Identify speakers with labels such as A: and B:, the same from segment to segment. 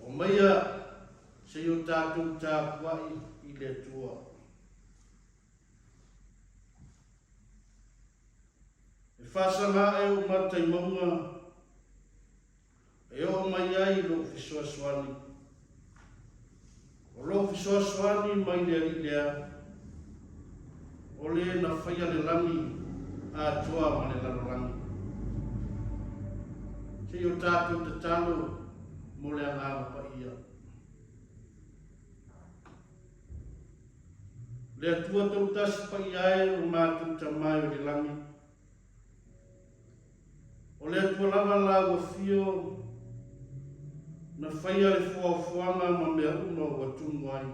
A: Omaia se i o tatou tapuai i le Atua. E faasaga ae ou mata i mauga e oo mai ai lou fesoasoani. O lou fesoasoani mai le Alii lea, o le na faia le lagi atoa ma le lalolagi. Se i o tatou tatalo mo le Agaga Paia. Le Atua Toutasi Paia e lo matou Tama i le lagi, O le Atua lava la ua fio na faia le foafoaga ma mea uma ua tumu ai.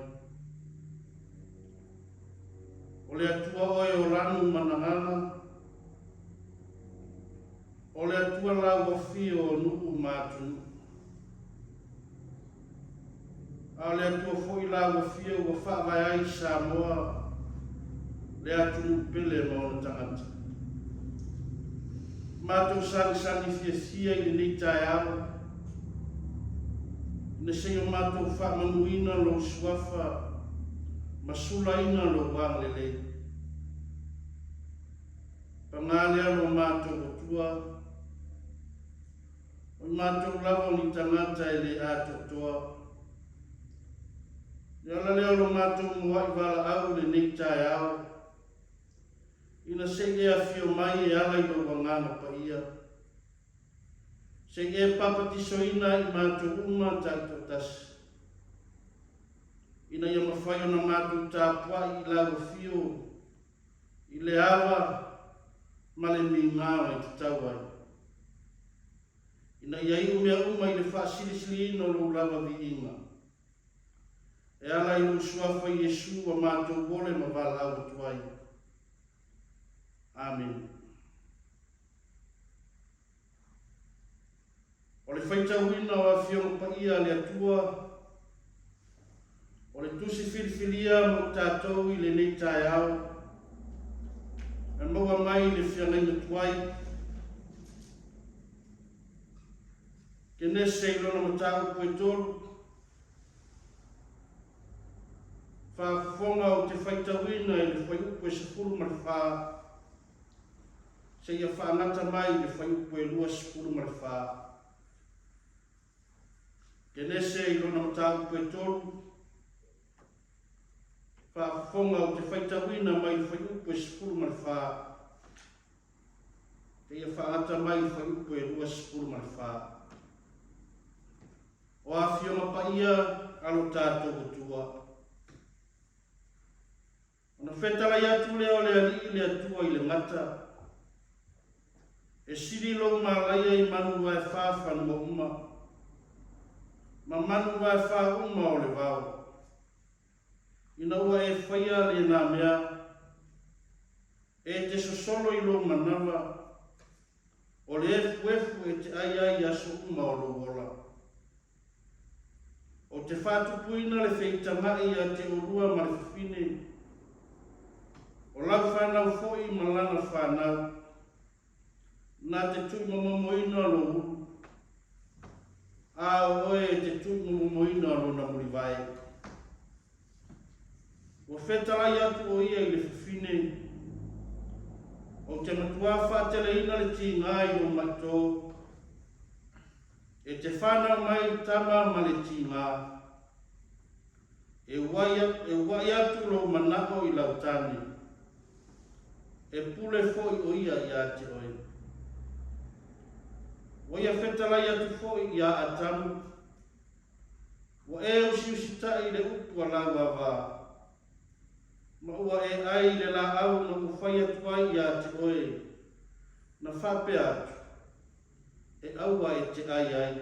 A: O le Atua oe o lanu ma nagaga, o le Atua la ua fio o nuu ma atunuu. A o le Atua foi la ua fia ua faavae ai Samoa le atunuu pele ma ona tagata. Matou sagisagi fiafia i lenei taeao, ina se i o matou faamanuina lou suafa ma sulaina lou agalelei. Paga lea lo matou Atua, O i matou lava o ni tagata e le atoatoa. Le ala lea o lo matou mua'i valaau i lenei taeao, ina se i e afio mai e ala i lou Agaga Paia, se i e papatisoina ai i matou uma taitoatasi, ina ia mafai ona matou tapua'i i lau afio i le ava ma le migao e tatau ai, ina ia iu mea uma i le faasilisiliina o lou lava viiga, e ala i lou Suafa Iesu ua matou ole ma valaau atu ai. Amene. O le faitauina o Afioga Paia a le Atua, o le tusi filifilia mo i tatou i lenei taeao, e maua mai i le feagaiga tuai, Kenese i lona mataupu e tolu, Faafofoga ou te faitauina i le fuaiupu e 14, seia faagata mai i le fuaiupu e 24. Kenese i lona mataupu e tolu, Faafofoga ou te faitauina mai le fuaiupu e 14, seia faagata mai i le fuaiupu e 24. O Afioga Paia a lo tatou Atua. Ona fetalai atu lea o le Alii le Atua i le gata, E sili lou malaia i manu vaefā fanua uma, ma manu vaefā uma o le vao. Ina ua e faia lena mea, e te sosolo i lou manawa, o le efuefu e te ai ai i aso uma o lou ola. Ou te faatupuina le feitagaʻi ia te olua ma le fafine, o lau fanau foi ma lana fanau, na te tuumomomoina lou ulu, a o oe e te tuumomomoina lona mulivae. Ua fetalai atu o ia i le fafine, Ou te matuā faateleina le tigā i lou maitō, E te whanau mai le tama ma le tigā, E ua'i atu lou manao i lau tane, E pule foi o ia ia te oe. Ua ia fetalai atu foi ia Atamu, Ua e usiusitaʻi i le upu a lau ava, ma ua e ʻai i le lāʻau na ou fai atu ai iā te oe, na faapea atu, E aua e te ʻai ai.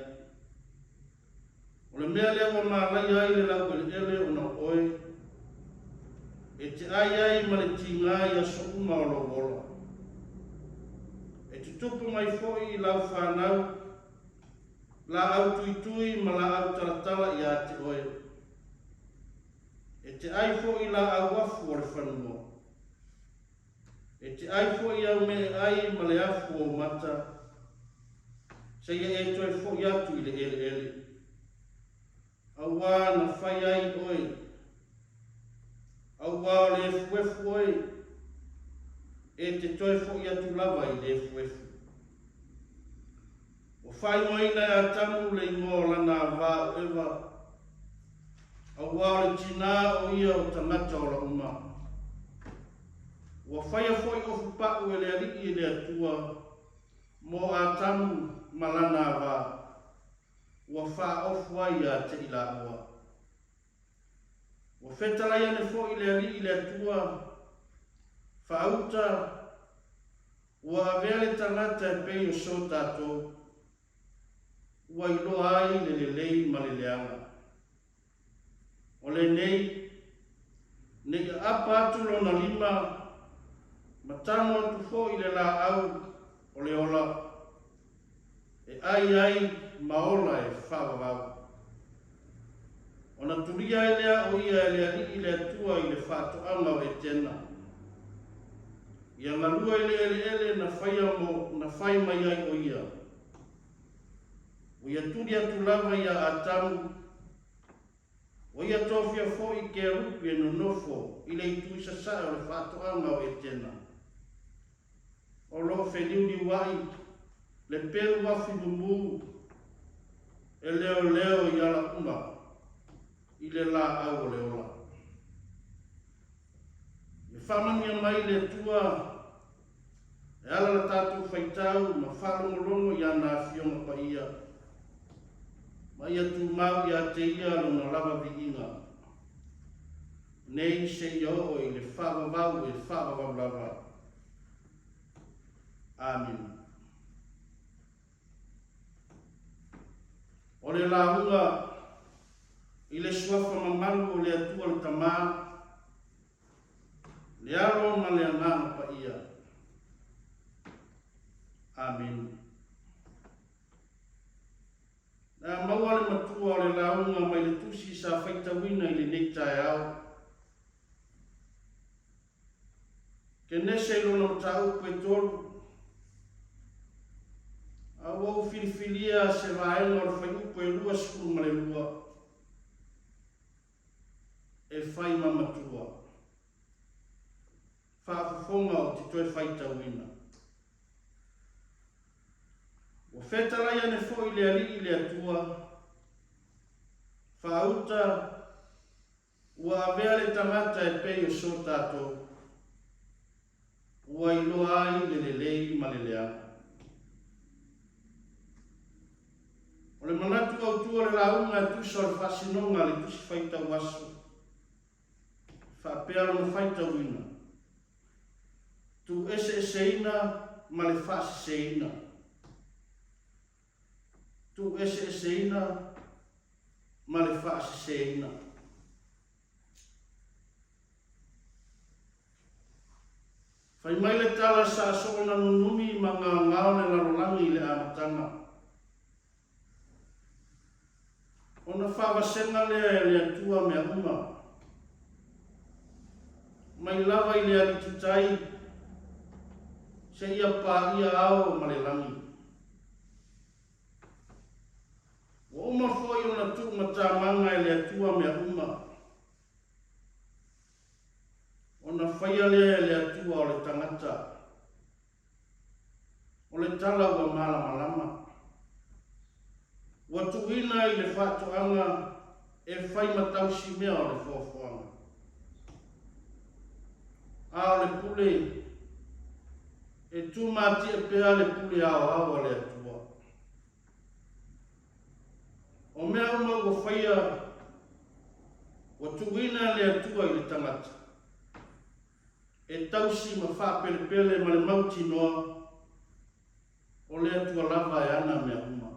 A: O le mea lea ua malaia ai le laueleele ona o oe, e te ai ai ma le tiga i aso uma o lou ola. E tutupu mai foi i lau fanau laau tuitui ma laau talatala ia te oe. E te ai foi i laau afu o le fanua. E te ai foi au mea e ai ma le afu o ou mata, seia e toe foi atu i le eleele, auā na fai ai oe, auā o le efuefu oe, e te toe foi atu lava i le efuefu. Ua faaigoaina e Atamu le igoa o lana avā o Eva, auā o le tinā o ia o tagata ola uma. Ua faia foi ofu paʻu e le Alii e le Atua mo Atamu ma lana avā, ua faaofu ai ia te i lāua. Ua fetalai ane foi le Alii le Atua, faauta, Ua avea le tagata e pei o so tatou, ua iloa ai le lelei ma le leaga. O lenei, ne i aapa atu lona lima ma tago atu foi le laau o le ola, e ai ai ma ola e faavavau. Ona tulia ai lea o ia e le Alii le Atua i le faatoaga o Etena. Ia galue i le eleele na faia mo na fai mai ai o ia. Ua ia tuli atu lava ia Atamu, ua ia tofia foi i Kerupi e nonofo i le itu i sasae o le faatoaga o Etena. O lo o feliuliuai le peu afi mumu e leoleo i ala uma i le laau o le ola. Ia faamanuia mai le Atua e ala la tatou faitau ma faalogologo i ana Afioga Paia, ma ia tumau ia te Ia Lona lava viiga, nei seia oo i le faavavau e faavavau lava. Amene. O le lauga i le suafa mamalu o le Atua le Tama, le Alo ma le Agaga Paia. Amene. Na maua le matua o le lauga mai le tusi sa faitauina i lenei taeao. Kenese i lona mataupu e tolu, a ua ou filifilia se vaega o le fuaiupu e 22 e fai ma matua. Faafofoga ou te toe faitauina. Ua fetalai ane foi le Alii i le Atua, faauta Ua avea le tagata e pei o so tatou, ua iloa ai le lelei ma le leaga. O le manatu autu o le lauga e tusa o le faasinoga a le Tusi Faitau Aso, faapea lona faitauina, tuueseeseina ma le faaseseina. Tuueseeseina ma le faaseseina. Fai mai le tala sa soona nunumi ma gaogao le lalolagi i le amataga. Ona faavasega lea e le Atua mea uma. Mai lava i le alititai seia paia ao ma le lagi. Ua uma foi ona tuumatamaga e le Atua mea uma, ona faia lea e le Atua o le tagata. O le tala ua malamalama. Ua tuuina i le faatoaga e fai ma tausimea o le foafoaga. A o le pule, e tumatie pea le pule aoao a le Atua. O mea uma ua faia, ua tuuina e le Atua i le tagata, e tausi ma faapelepele ma le mautinoa, o le Atua lava e ana mea uma.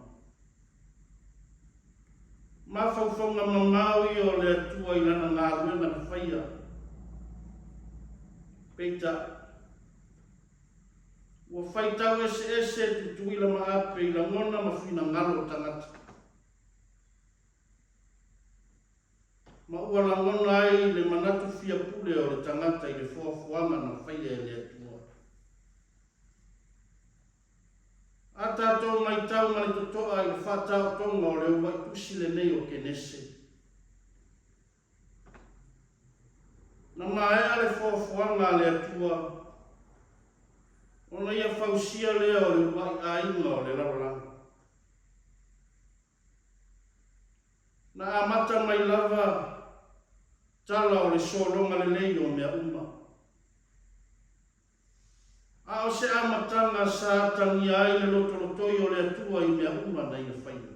A: Mafaufauga mamao ia o le Atua i Lana galuega na faia. Peitai, ua faitau eseese Tutuila ma Ape i lagona ma finagalo o tagata. Ma ua lagona ai le manatu fia pule o le tagata i le foafoaga na faia e le Atua. A tatou maitau ma le totoa i le faataotoga o le uluai tusi lenei o Kenese, na maea le foafoaga a le Atua ona ia fausia lea o le uluai aiga o le lalolagi. Na amata mai lava tala o le sologa lelei o mea uma. A o se amataga sa atagia ai le lotolotoi o le Atua i mea uma na Ia faia.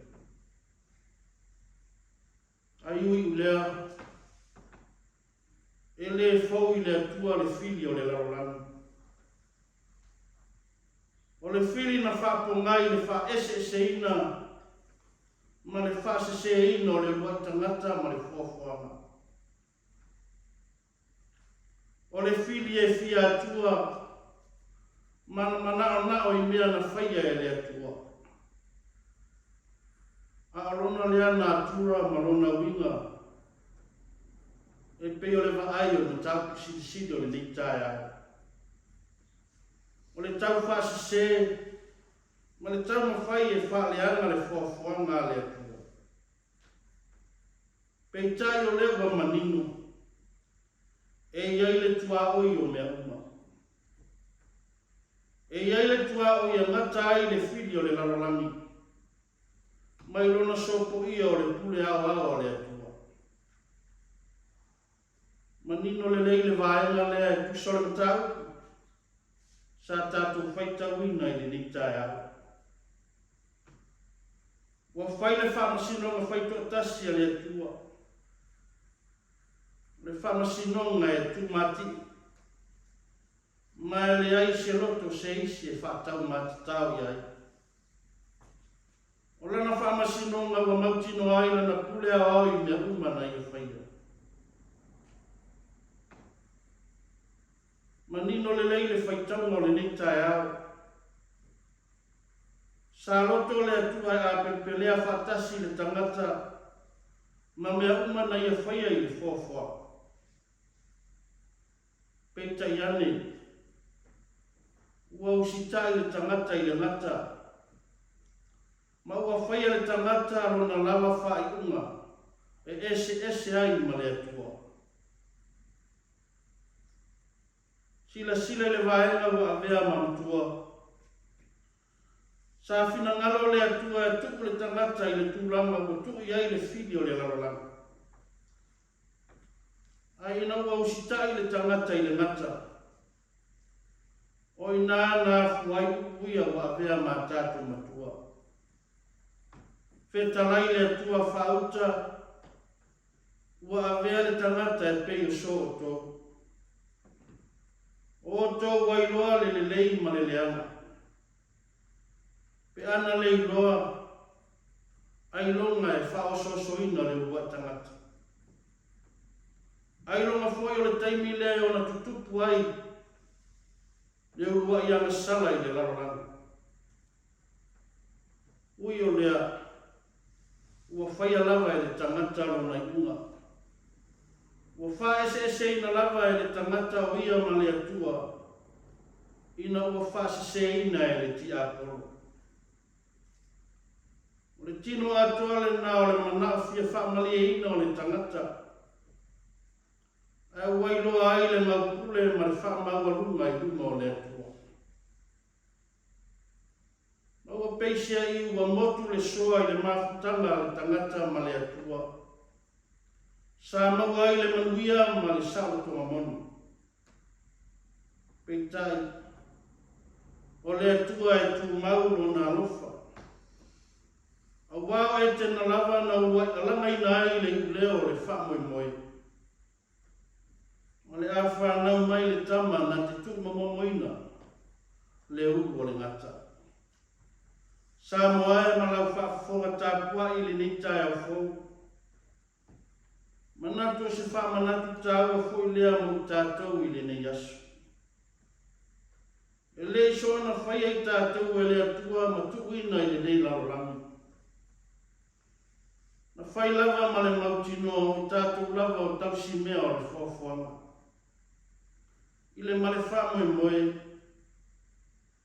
A: Ai uiu lea, e le fou i le Atua le fili o le lalolagi. O le fili na faapogai le faaeseeseina ma le faaseseina o le uluai tagata ma le foafoaga. O le fili e fia Atua ma na manaonao i mea na faia e le Atua. A o lona lea natura ma lona uiga e pei o le vaai o le mataupu silisili o lenei taeao. O le taufaasese ma le taumafai e faaleaga le foafoaga a le Atua. Peitai o lea ua manino, e i ai le tuaoi o mea uma. E i ai le tuaoi e gata ai le fili o le lalolagi mai lona sopoia o le pule aoao a le Atua. Manino lelei le vaega lea e tusa o le mataupu sa tatou faitauina i lenei taeao. Ua fai le faamasinoga faitoatasi a le Atua, o le faamasinoga e tumatii, ma e leai se loto se isi e faataumatatao i ai. O lana faamasinoga ua mautinoa ai lana pule aoao i mea uma na ia faia. Manino lelei le faitauga o lenei taeao. Sa loto le Atua e apelpelea faatasi le tagata ma mea uma na ia faia i le foafoaga. Peitai ane, ua usitai le tagata i le gata, ma ua faia le tagata lona lava faaiuga e eseese ai ma le Atua. Silasila i le vaega ua avea ma matua. Sa finagalo le Atua e tuu le tagata i le tulaga ua tuu i ai le fili o le lalolagi. Ae ina ua usitai le tagata i le gata, o i ina na afua ai upu ia ua avea ma tatou matua. Fetalai le Atua faauta, Ua avea le tagata e pei o so outou. O outou ua iloa le lelei ma le leaga. Pe ana le iloa, ailoga e faaosoosoina le uluai tagata. Ailoga foi o le taimi lea e ona tutupu ai le uluai agasala i le lalolagi. Ui o lea, ua faia lava e le tagata lona iuga. Ua faaeseeseina lava e le tagata o ia ma le Atua, ina ua faaseseina e le tiapolo. O le tino atoa lena o le manao fia faamalieina o le tagata, ae ua iloa ai le gaupule ma le faamaualuga i luma o le Atua. Ma ua peiseai ua motu le soa i le mafutaga a le tagata ma le Atua. Sa maua ai le manuia ma le saolotoga moni. Peitai, o le Atua e tumau Lona alofa. Aua o Etena lava na uluai alagaina ai le iuleo o le faamoemoe. O le a fanau mai le tama na te tuumamomoina le ulu o le gata. Samoa e ma lau faafofoga tapuai i lenei taeao fou. Manatu o se faamanatu taua foi lea mo i tatou i lenei aso. E le i soona faia i tatou e le Atua ma tuuina i lenei lalolagi. Na fai lava ma le mautinoa o i tatou lava o tausimea o le foafoaga. I le ma le faamoemoe,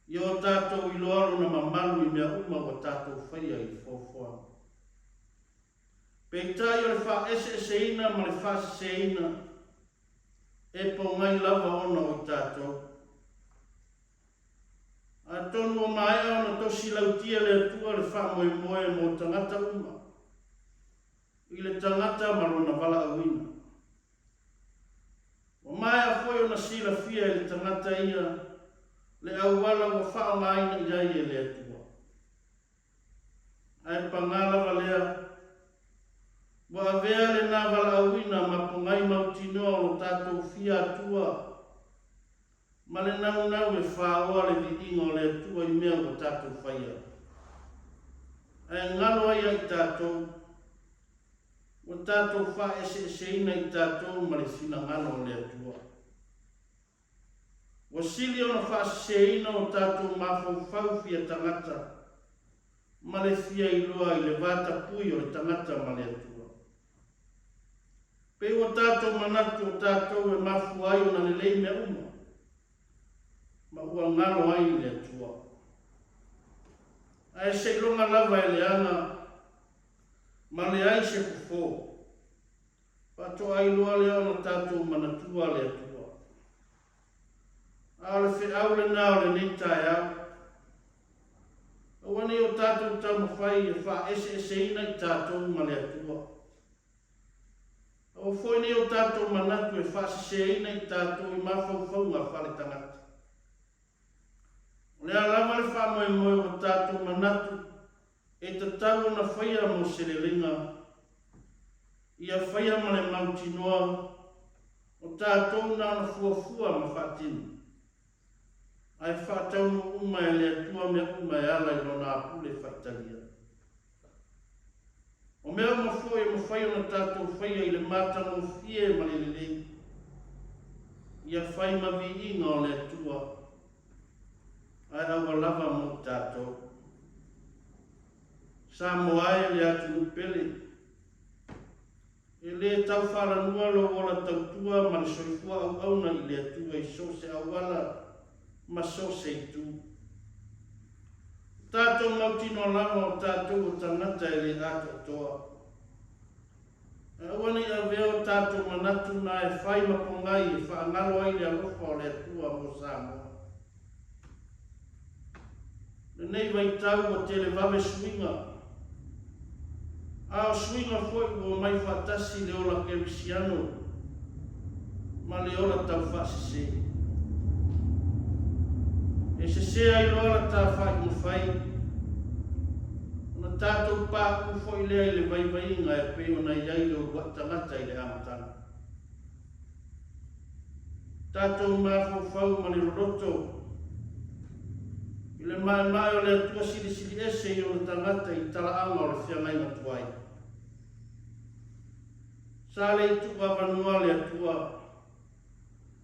A: ia o tatou iloa lona mamalu i mea uma ua tatou faia i le foafoaga. Peitai o le faaeseeseina ma le faaseseina e pogai lava ona o i tatou. Atonu ua maea ona tosi lautia le Atua le faamoemoe mo tagata uma, i le tagata ma lona valaauina. Ua maea foi ona silafia e le tagata ia le auala ua faaaogaina i ai e le Atua. Ae pagā lava lea, ua avea lenā valaauina ma pogai mautinoa o lo tatou fia Atua ma le naunau e fāoa le viiga o le Atua i mea ua tatou faia. Ae galo ai ia i tatou, ua tatou faaeseeseina i tatou ma le finagalo o le Atua. Ua sili ona faaseseina o tatou mafaufau fia tagata ma le fia iloa i le va tapui o le tagata ma le Atua. Pei ua tatou manatu o tatou e mafua ai ona lelei mea uma, ma ua galo ai le Atua. Ae seiloga lava e leaga ma leai se fofo, Faatoa iloa lea ona tatou manatua le Atua. A o le feau lena o lenei taeao. Aua ne i o tatou taumafai e faaeseeseina i tatou ma le Atua. Aua foi ne i o tatou manatu e faaseseina i tatou i mafaufauga faaletagata. O le a lava le faamoemoe ua tatou manatu e tatau ona faia mo se leleiga, ia faia ma le mautinoa o tatou na ona fuafua ma faatino, ae faataunuu uma e le Atua mea uma e ala i Lona apule faitalia. O mea uma foi e mafai ona tatou faia i le matagofie ma le lelei, ia fai ma viiga o le Atua, ae aua lava mo i tatou. Samoa e le atunuu pele, e lē tau faalanua lou ola tautua ma le soifua auauna i le Atua i so o se auala ma so o se itu. O tatou mautinoa lava o tatou o tagata e lē atoatoa. Ae aua ne i avea o tatou manatu na e fai ma pogai e faagalo ai le alofa o le Atua mo Samoa. Lenei vaitau ua tele vave suiga, a o suiga foi ua omai faatasi le ola kerisiano ma le ola taufaasese. E sese ai loa la ta faaiuga fai, ona tatou paʻu foi lea i le vaivaiga e pei ona i ai le uluai tagata i le amataga. Tatou mafaufau ma le loloto i le maemae o le Atua Silisili Ese i ona tagata i talaaga o le feagaiga tuai. Sa le i tuuavanoa le Atua,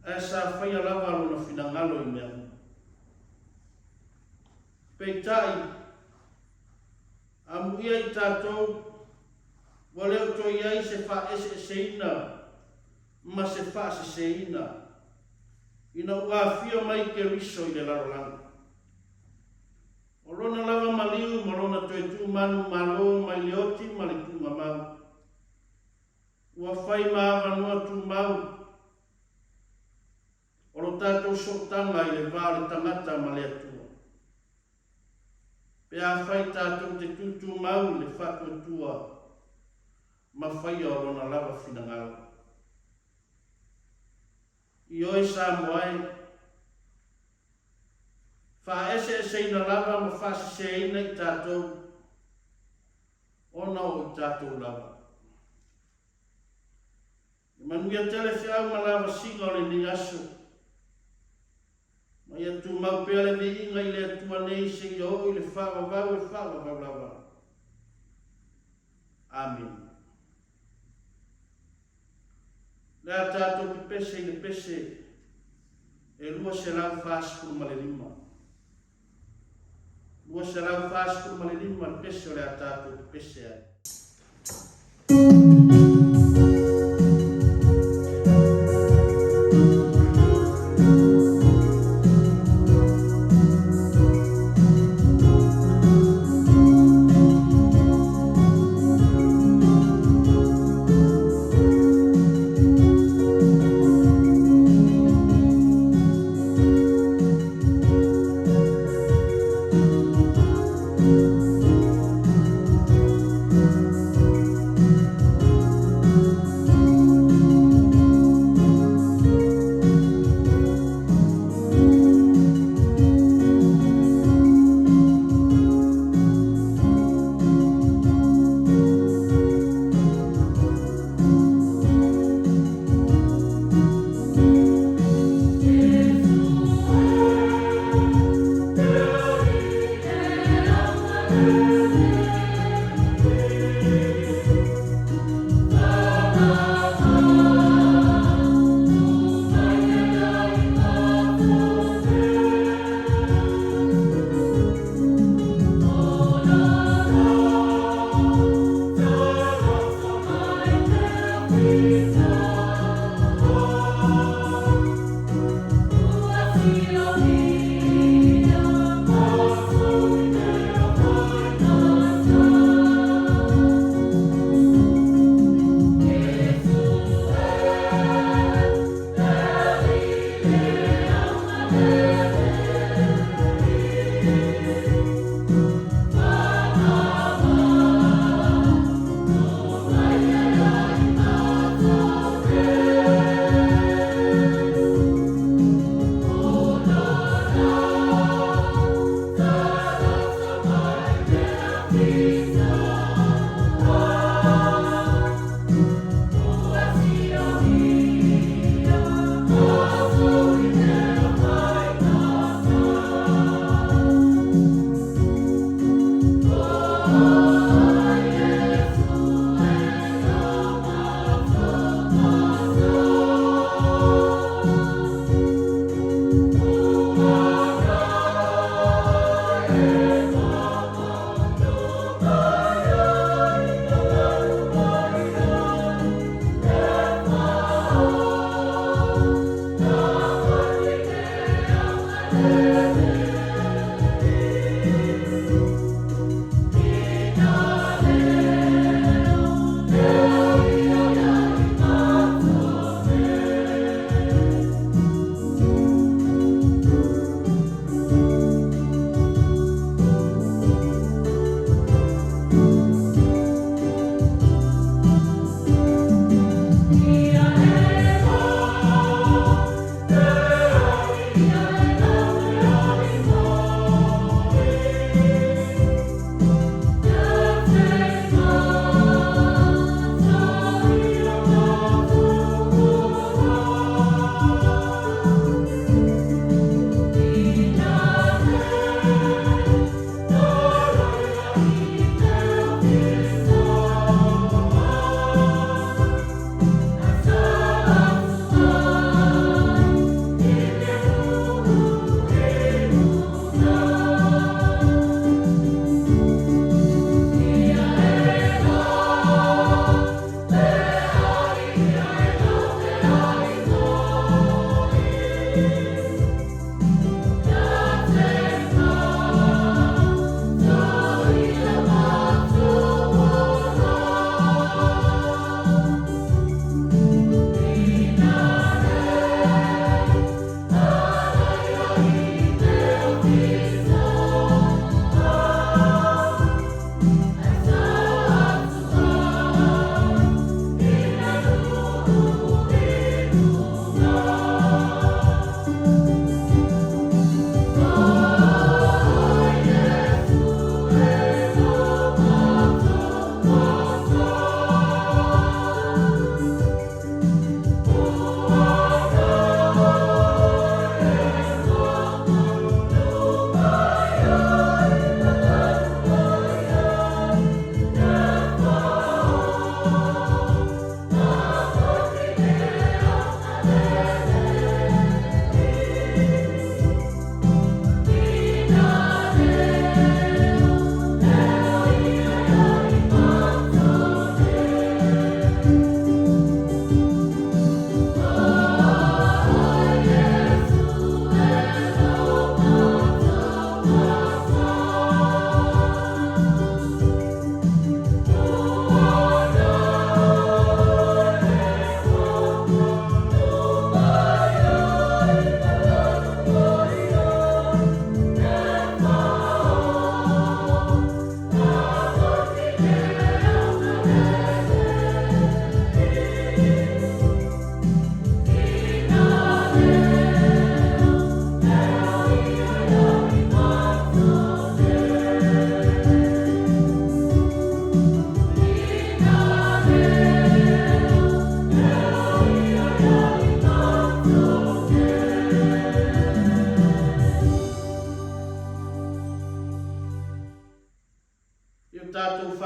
A: ae sa faia lava lona finagalo i mea uma. Peitai, amuia i tatou, ua le o toe i ai se faaeseeseina ma se faaseseina, ina ua afio mai Keriso i le lalolagi. O lona lava maliu ma lona toe tu manumalo mai le oti ma le tuugamau, ua fai ma avanoa tumau o lo tatou sootaga i le va o le tagata ma le Atua. Pe afai tatou te tutumau i le faatuatua ma faia o lona lava finagalo. Ioe Samoa e, faaeseeseina lava ma faaseseina i tatou ona o i tatou lava. E manuia tele feau ma lavasiga o lenei aso. Ma ia tumau pea le viiga i le Atua nei seia oo i le faavavau e faavavau lava. Amene. Le a tatou pepese i le pese e 245. 245 le pese o le a tatou pepese ai.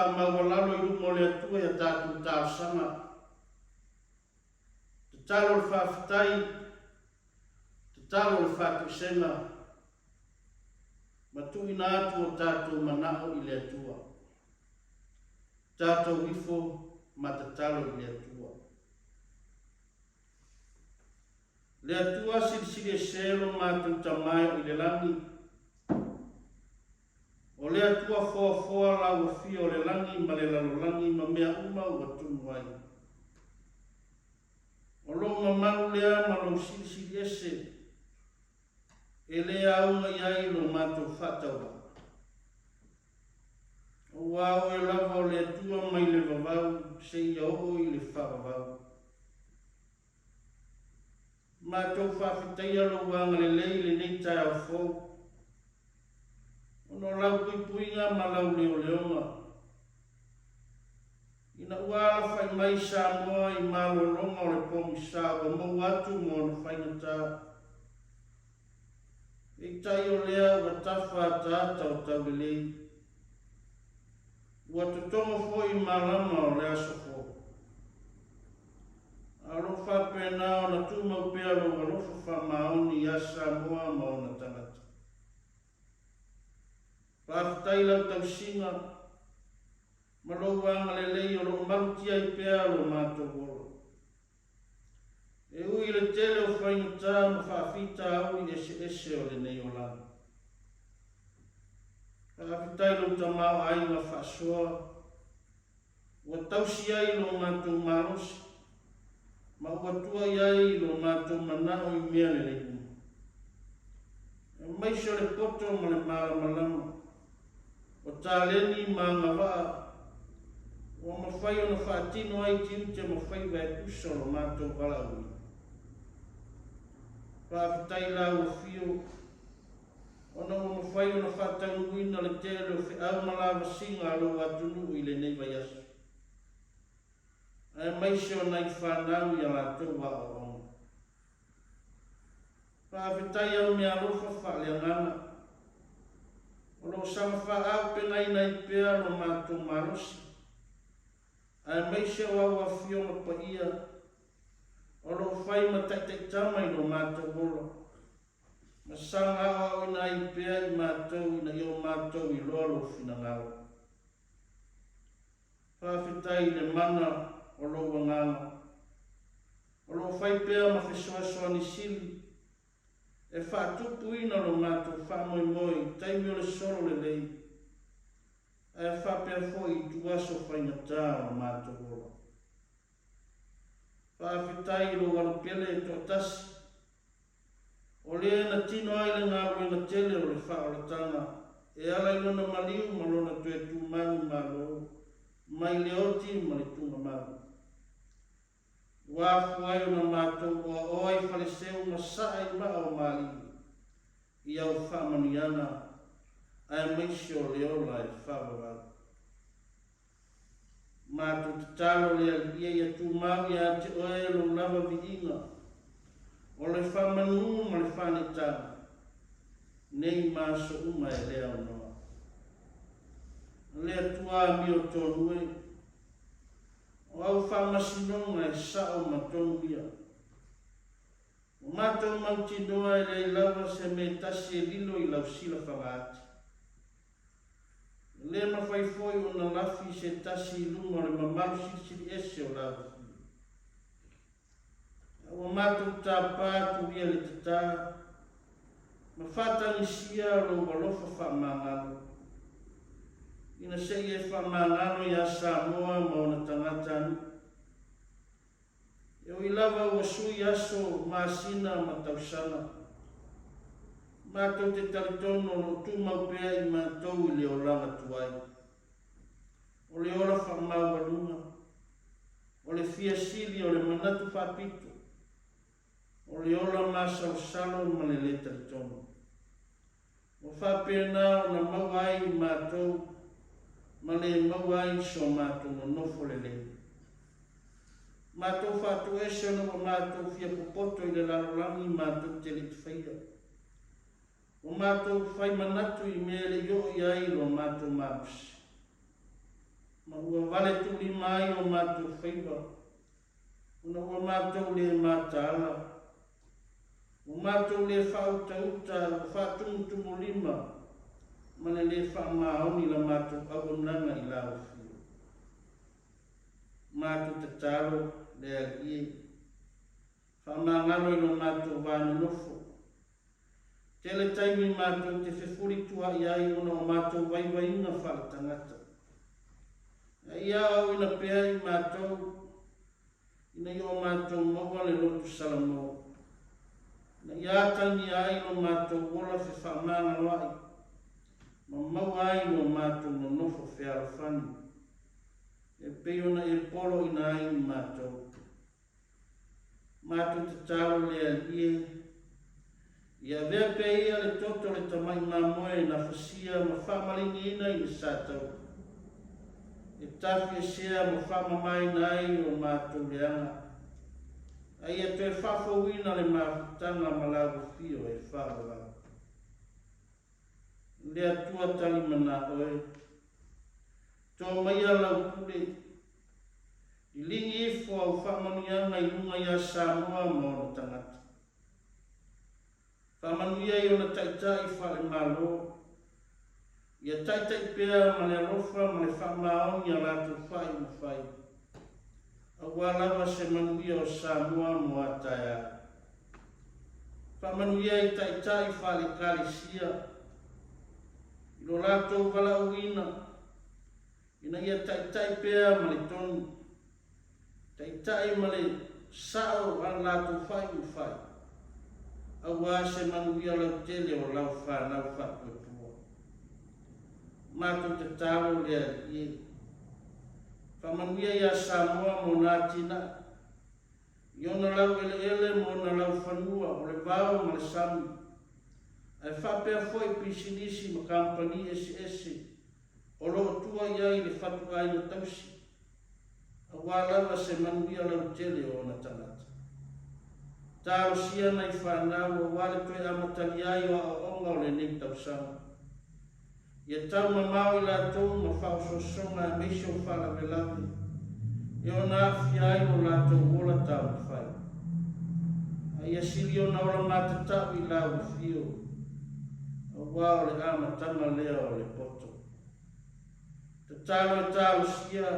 A: faamaualalo i luma o le Atua i a tatou talosaga. Tatalo le faafetai, tatalo le faatoesega, ma tuuina atu o tatou manao i le Atua. Tatou ifo ma tatalo i le Atua. Le Atua silisili ese lo matou Tama e o i le lagi, O le Atua foafoa lau afio o le lagi ma le lalolagi ma mea uma ua tumu ai. O lou mamalu lea ma lou silisili ese, e le auga i ai lo matou faatauvaa. Aua oe lava o le Atua mai le vavau seia oo i le faavavau. Matou faafetaia lou agalelei i lenei taeao fou, ona o lau puipuiga ma lau leoleoga. Ina ua alafai mai Samoa i malologa o le pogisa ua maua atu ma ona faigata, peitai o lea ua tafa ataata o taulelei, ua totogo foi malama o le aso fou. A o lo o faapena ona tumau pea lou alofa faamaoni ia Samoa ma ona tagata. Faafetai i lau tausiga ma lou agalelei o lo o malutia ai pea lo matou ola. E ui i le tele o faigata ma faafitauli eseese o lenei olaga. Faafetai i lou tamaoaiga faasoa Ua tausi ai lo matou malosi, ma ua tua i ai lo matou manao i mea lelei uma. Aemaise o le poto ma le malamalama, o taleni ma agavaa, ua mafai ona faatino ai tiute ma faiva e tusa o lo matou valaauina. Faafetai i lau Afio. Ona ua mafai ona faataunuuina le tele o feau ma lavasiga a lou atunuu i lenei vaiaso, aemaise o nai fanau i a latou aoaoga. Faafetai au meaalofa faaleagaga, o lo o saga faaaupegaina ai pea lo matou malosi, aemaise o au afioga paia o lo o fai ma taitaitama i lo matou ola. Ma saga aoaoina ai pea i matou ina ia o matou iloa lou finagalo. Faafetai i le mana o lou agaga, o lo o fai pea ma fesoasoani sili e faatupuina lo matou faamoemoe i taimi o le solo lelei, ae faapea foi i ituaso faigata o lo matou ola. Faafetai i lou alupele e toatasi, O lea na tino ai le galuega tele o le faaolataga e ala i lona maliu ma lona toe tumau malo mai le oti ma le tugamau. Ua afua ai ona matou oaoa i Faleseu ma saa i maa o Malie i au faamanuiaga aemaise o le ola e faavavau. Matou tatalo le Alii ia tumau ia te oe lou lava viiga, o le faamanu ma le faanetaga, nei ma aso uma e le aunoa. Le Atua amio tonu e, o au faamasinoga e sao ma tonu ia. Ua matou mautinoa e leai lava se mea e tasi e lilo i lau silafaga ati. E le mafai foi ona lafi se tasi i luma o le mamalu silisili ese o lau Afio. A ua matou tapa atu ia le tata, ma faatagisia lou alofa faamagalo, ina se i e faamagalo iā Samoa ma ona tagatanuu. E ui lava ua sui aso, masina ma tausaga, matou te talitonu o lo o tumau pea i matou i le olaga tuai, o le ola faamaualuga, o le fia sili, o le manatu faapito, o le ola masalosalo ma le lē talitonu. Ua faapena ona maua ai i matou ma le maua ai so matou nonofo lelei. Matou faatoese ona ua matou fia popoto i le lalolagi matou te le i faia. Ua matou fai manatu i mea e le i oo i ai lo matou malosi. Ma ua vale tuulima ai o matou faiva, ona ua matou le mataala. Ua matou le faautauta, ua faatumutumulima ma le le faamaoni la matou auaunaga i lau Afio. Matou tatalo le Alii e, faamagalo i lo matou va nonofo. Tele taimi matou te fefulitua'i ai ona o matou vaivaiga faaletagata. A ia aoaoina pea i matou ina ia o matou maua le lotu Salamo, ina ia atagia ai lo matou ola fefaamagaloa'i ma maua ai lo matou nonofo fealofani e pei ona e poloina ai i matou. Matou tatalo le Alii e, ia avea pea ia le toto o le tamai mamoe na fasia ma faamaliniina i le sa taula, e tafiesea ma faamamaina ai o matou leaga, a ia toe faafouina le mafutaga ma lau afio e faavavau. Le Atua talimanao e, to maia lau pule, Liligi ifo au faamanuiaga i luga iā Samoa ma ona tagata. Faamanuia i ona taitai faale-Malo, ia taitai pea ma le alofa ma le faamaoni a latou faaiuga fai, aua lava se manuia o Samoa mo a taeao. Faamanuia i taitai faale-Ekalesia i lo latou valaauina, Ina ia taitai pea ma le tonu, taitai ma le sao a le latou faaiuga fai, aua se manuia lautele o lau fanau faapuepua. Matou tatalo le Alii e faamanuia iā Samoa ma ona atinae, i ona laueleele ma ona laufanua, o le vao ma le sami, ae faapea foi pisinisi ma kamupani eseese o lo o tua i ai le fatuaiga tausi, aua lava se manuia lautele o ona tagata. Talosia nai fanau aua le toe amatalia ai o aoaoga o lenei tausaga. Ia tau mamao i latou ma faaosoosoga aemaise o faalavelave e ona aafia ai lo latou ola taumafai. A ia sili ona ola matatau i lau afio, aua o le amataga lea o le poto. Tatalo e talosia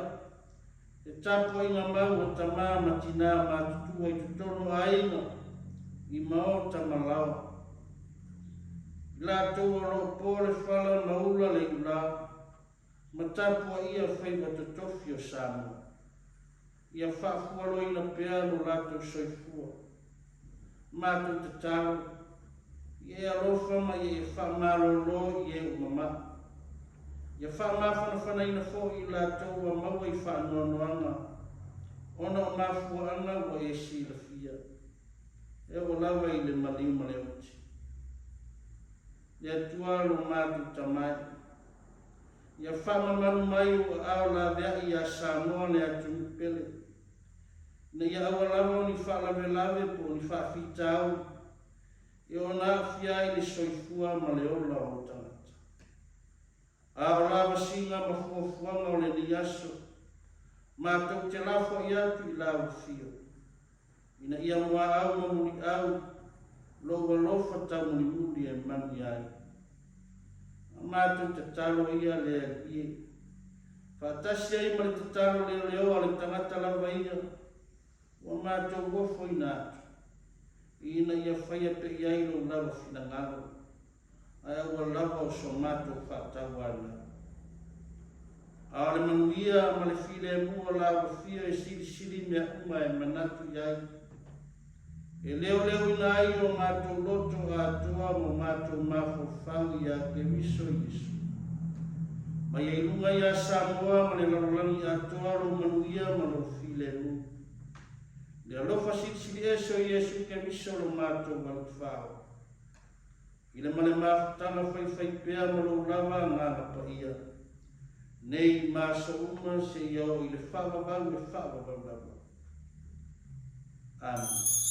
A: le tapuaiga mau a tama ma tinā matutua i totonu o aiga, i maota ma laoa. I latou o lo o po le fala ma ula le iulā, ma tapuaia faiva totofi o Samoa. Ia faafualoina pea lo latou soifua. Matou tatalo, ia e alofa ma ia e faamalolo i e ua mama'a. Ia faamafanafanaina foi i latou ua maua i faanoanoaga ona o mafuaaga ua e silafia, e oo lava i le maliu ma le oti. Le Atua lo matou Tama e. Ia faamamalu mai ou aao laveai iā Samoa le atunuu pele, ina ia aua lava o ni faalavelave po o ni faafitauli e ona aafia ai le soifua ma le ola o ou tagata. A o lavasiga ma fuafuaga o lenei aso, matou te lafoai atu i lau afio, Ina ia muaau ma muliau lou alofa taumulimuli e manuia ai. A matou tatalo ia le Alii e faatasi ai ma le tatalo leoleo a le tagata lava ia ua matou ofoina atu, ina ia faia pea i ai lou lava finagalo. Ae aua lava o so matou faatauanau. A o le manuia ma le filemu o lau afio e silisili mea uma e manatu i ai, e leoleoina ai o matou loto atoa ma o matou mafaufau iā Keriso Iesu. Mai ai luga iā Samoa ma le lalolagi atoa lou manuia ma lou filemu. Le alofa silisili ese o Iesu Keriso lo matou Alii Faaola. I le ma le mafutaga faifaipea ma lou lava agaga paia, nei ma aso uma seia oo i le faavavau e faavavau lava. Amene.